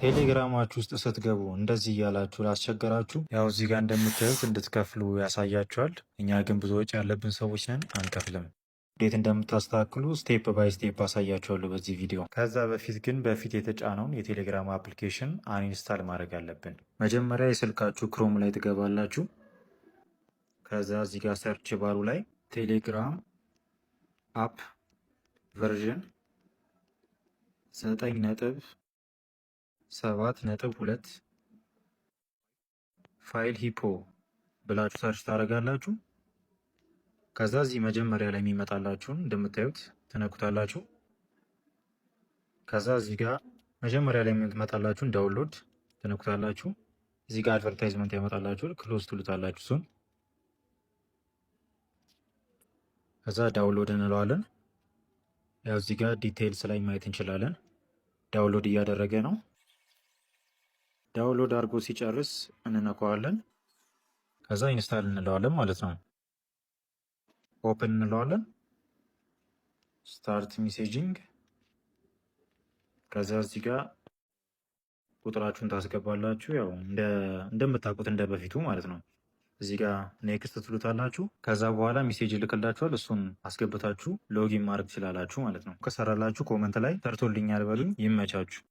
ቴሌግራማችሁ ውስጥ ስትገቡ እንደዚህ እያላችሁ ላስቸገራችሁ፣ ያው እዚህ ጋር እንደምታዩት እንድትከፍሉ ያሳያችኋል። እኛ ግን ብዙ ወጪ ያለብን ሰዎች ነን፣ አንከፍልም። እንዴት እንደምታስተካክሉ step by step አሳያችኋለሁ በዚህ ቪዲዮ። ከዛ በፊት ግን በፊት የተጫነውን የቴሌግራም application uninstall ማድረግ አለብን። መጀመሪያ የስልካችሁ Chrome ላይ ትገባላችሁ። ከዛ እዚህ ጋር search bar ኡ ላይ ቴሌግራም app version 9.7.2 FileHippo ብላችሁ search ታደርጋላችሁ። ከዛ እዚህ መጀመሪያ ላይ የሚመጣላችሁን እንደምታዩት ትነኩታላችሁ። ከዛ እዚህ ጋር መጀመሪያ ላይ የሚመጣላችሁን download ትነኩታላችሁ። እዚህ ጋር advertisement ያመጣላችሁ፣ close ትሉታላችሁ እሱን። ከዛ download እንለዋለን። ያው እዚህ ጋር details ላይ ማየት እንችላለን። Download እያደረገ ነው። Download አድርጎ ሲጨርስ እንነካዋለን። ከዛ install እንለዋለን ማለት ነው። Open እንለዋለን። Start messaging። ከዛ እዚህ ጋር ቁጥራችሁን ታስገባላችሁ። ያው እንደምታውቁት እንደ በፊቱ ማለት ነው። እዚህ ጋር next ትሉታላችሁ። ከዛ በኋላ message ይልክላችኋል። እሱን አስገብታችሁ login ማድረግ ትችላላችሁ ማለት ነው። ከሰራላችሁ comment ላይ ሰርቶልኛል በሉኝ። ይመቻችሁ።